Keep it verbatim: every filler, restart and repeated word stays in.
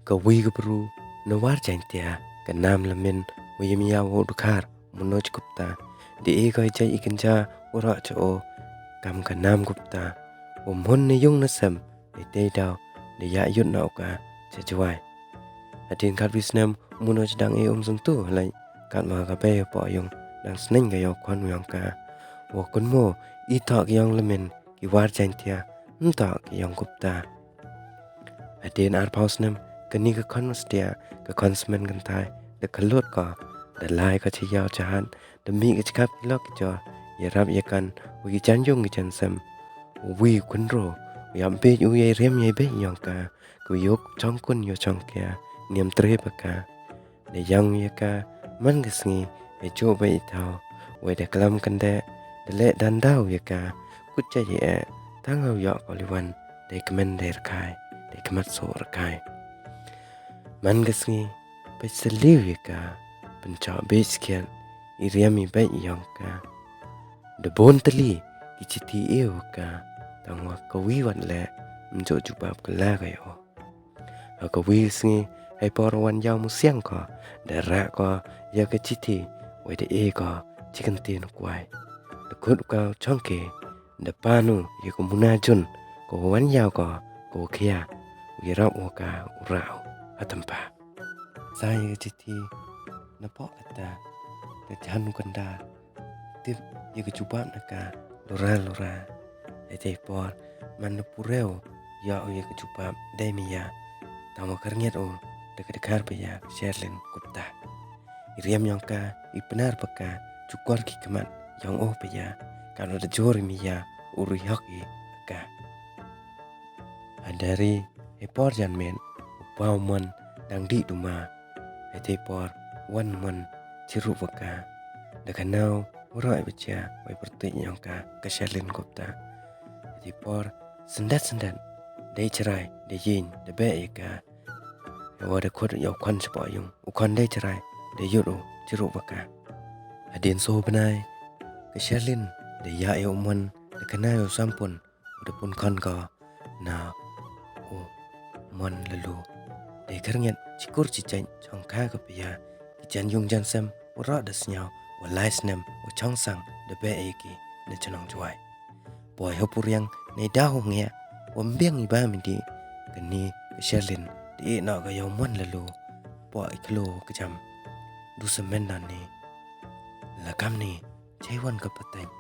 Ka wi ka bru na War Jaintia, ka nam Lamin, wa yim ya wa u dkhar Manoj Gupta, da e ko i jait i kynja u rah cha o kam ka nam Gupta, wa mhun na yung na sem, da tei daw da ya yut na u ka cha Jwai. Hadien khatwi snem u Manoj dang e um sngewthuh lai, katwa ka bei hapoh yung dang sneng ka yow khon yong ka, wa kynmo i toh ki yong Lamin ki War Jaintia, ym toh ki yong Gupta. Hadien arphaw snem, kani ka khon Wastia, ka khon smen kynthai, da khalut ko, da lai ko cha yaw cha hat, da mih ko cha khap ki lok ki jor, yarap yakan wa ki jan yung ki jan sem. Wi u khynro u yap beit u yei riam yei beit yong ka, ka yoh chong kun yoh chong kia, niam tre ba ka. Da yang ya ka man ka sngi, e jooh beit i thaw, wei da klam kynde, da leh dan daw ya ka, kut cha ye e, tang haw yoh ko liwan, dei kmen dei rkhai, dei khmat soh rkhai. Man ka sngi, peit sa liw ya ka, pynchah beit skhiat i riam i beit yong ka. Da bun tylli ki chithi e wa ka, tang wa ka wi wat leh, ym jooh jubab ka la ka yoh. Ha ka wi sngi, hei por wan yaw musiang ko, da rah ko ya ka chithi, wei da e ko chi kyntien u kwai. Da khut u ka u chong ke, da pan u ya ka muna jun, ka wan yaw ko, ka wa khia, u yarap wa ka u rah u ha tympa. Sa ya ka chithi, na poh kata, da jan u kynda, tip ya ka jubab na ka, lura lura. Hei tei por, man da purew yoh u ya ka jubab, dei mi ya, tang wa khyrngiat u da ka dkhar pa ya ka Sherlyn Gupta. I riam yong ka i Pnar pa ka, chukor ki khmat yong o pa ya, ka da jor i mi ya u rihok i ka. Hadari, hei por jan met, u pa u Mon dang dih duma. Hei tei por, wan Mon chirup wa ka. Da ka naw, u roi wa chia, wei pyrtuit yong ka, ka Sherlyn Gupta. Hei tei por, syndat syndat, dei chrai, dei ying, da beh ya ka. Hei wa da khut yow khon chapoh yung, u khon dei chrai, da yut u chirup wa ka. Hadien so bnai, ka Sherlyn, da ya ya u Mon, da ka naw yow sampun, u da pun khon ko na u Mon Lalu. Dei khyrngiat chikur chi chait chong kha ka pa ya, ki jan yung jan sem, u rah da snyaw, wa lai snem, u chong sang, da beh e ki na chnong Jwai. Poi hop u riang, nei da u ngia, wa mbiang i ba mi di, kani ka Sherlyn, da e na ka yow Mon Lalu, poi i khlo ka jam. Du sa men na ni, la kam ni, chai wan ka pateng,